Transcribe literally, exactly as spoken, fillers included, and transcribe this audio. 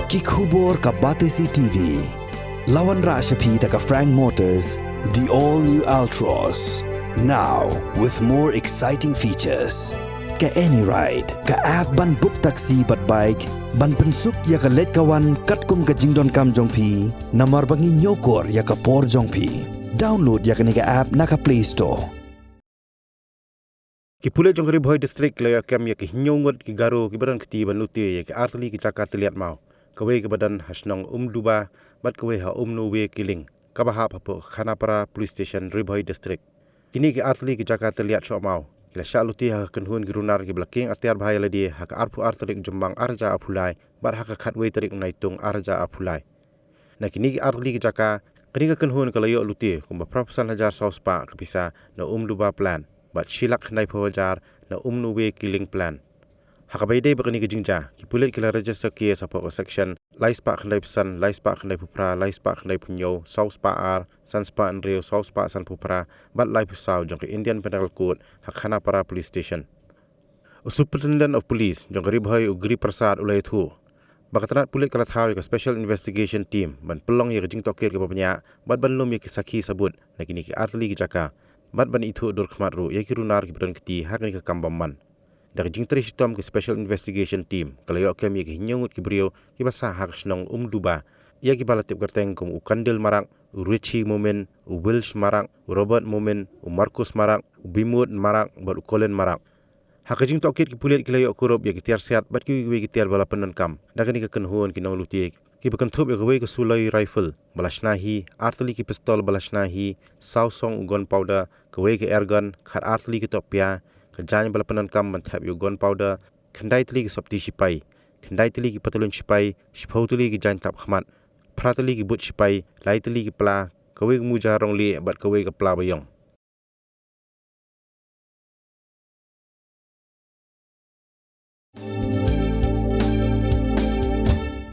Ki khubor ka Batesi T V. La wanrah sha phi da ka Frank Motors, the all new Altroz. Now with more exciting features. Ka AnyRide, ka app ban book taxi bad bike, ban pynsuk ïa ka leit ka wan katkum ka jingdonkam jong phi, namar ba ngi ñiewkor ïa ka por jong phi. Download ïa kane ka app na ka Play Store. Ki pulit jong ka Ri Bhoi District ki la ïoh kem ïa ki hynñiew ngut ki Garo kiba don kti ban lute ïa ki artylli ki jaka tylliat maw, kawei kaba don ha shnong Umduba bad kawei ha Umnuwe Kiling, kaba hap hapoh Khanapara Police Station, Ri Bhoi District. Kine ki artylli ki jaka tylliat shoh maw ki la shah lute ha ka kynhun ki runar kiba la kieng atiar bha ïa lade ha ka arphew ar tarik Jymmang ar hajar arphew lai bad ha ka khatwei tarik Naitung ar hajar arphew lai. Na kine ki artylli ki jaka, kane ka kynhun ka la ïoh lute kumba phra phew san hajar saw spah ka pisa na Umduba Plan bad shi lak khyndaiphew hajar na Umnuwe Kiling Plan. Ha kaba ïadei bad kane ka jingjia, ki pulit ki la register case hapoh ka section lai spah khyndaiphew san, lai spah khyndaiphew phra, lai spah khyndaiphew hynñiew, saw spah ar, san spah hynriew, saw spah sanphew phra bad laiphew saw jong ka Indian Penal Code ha Khanapara Police Station. U Superintendent of Police jong ka Ri Bhoi, u Giri Prasad, u la ïathuh ba ka tnat pulit ka la thaw ïa ka Special Investigation Team ban pynlong ïa ka jingtohkit kaba bniah bad ban lum ïa ki sakhi sabut na kine ki artylli ki jaka bad ban ithuh dur khmat ruh ïa ki runar kiba don kti ha kane ka kam bymman. Da ka jingtrei shitom ka Special Investigation Team ka la ïoh kem ïa ki hynñiew ngut ki briew kiba sah ha ka shnong Umduba, ïa kiba la tip kyrteng kum u Kandil Marak, u Richie Momin, u Wilsh Marak, u Robert Momin, u Marcus Marak, u Bimut Marak bad u Colin Marak. Ha ka jingtohkit, ki pulit ki la ïoh kurup ïa ki tiar siat bad kiwei kiwei ki tiar ba la pyndonkam da kane ka kynhun ki nonglute, kiba kynthup ïa kawei ka suloi rifle ba la shna hi, artylli ki pistol ba la shna hi, saw song u gunpowder, kawei ka airgun, khatar tylli ki tokpia, ka jaiñ ba la pyndonkam ban thep ïa u gunpowder, khyndai tylli ki sopti shipai, khyndai tylli ki patlun shipai, shiphew tylli ki jaiñ tap khmat, phra tylli ki boot shipai, lai tylli ki pla, kawei ka muja rong lieh bad kawei ka pla ba ïong.